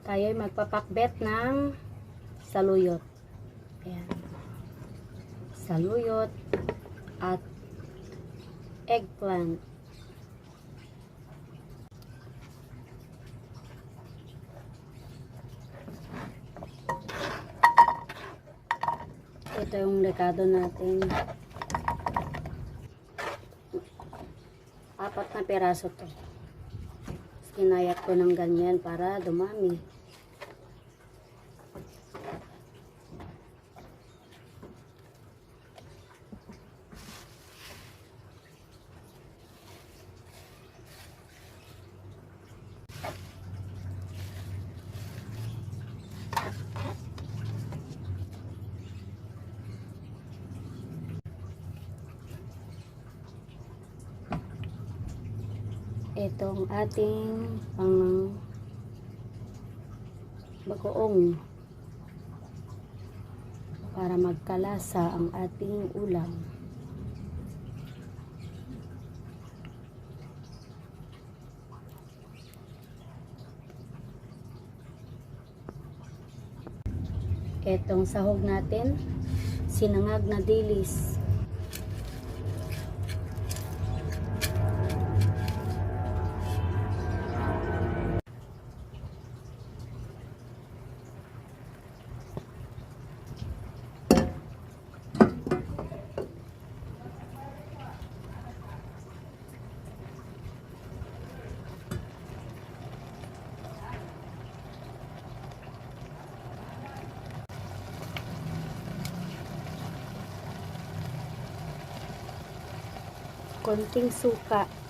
tayo ay magpapakbet ng saluyot. Ayan. Saluyot at eggplant. Ito yung rekado natin. 4 na peraso to. Kinayat ko ng ganyan para dumami. Itong ating pang bagoong para magkalasa ang ating ulam. Itong sahog natin, sinangag na dilis. Konting suka.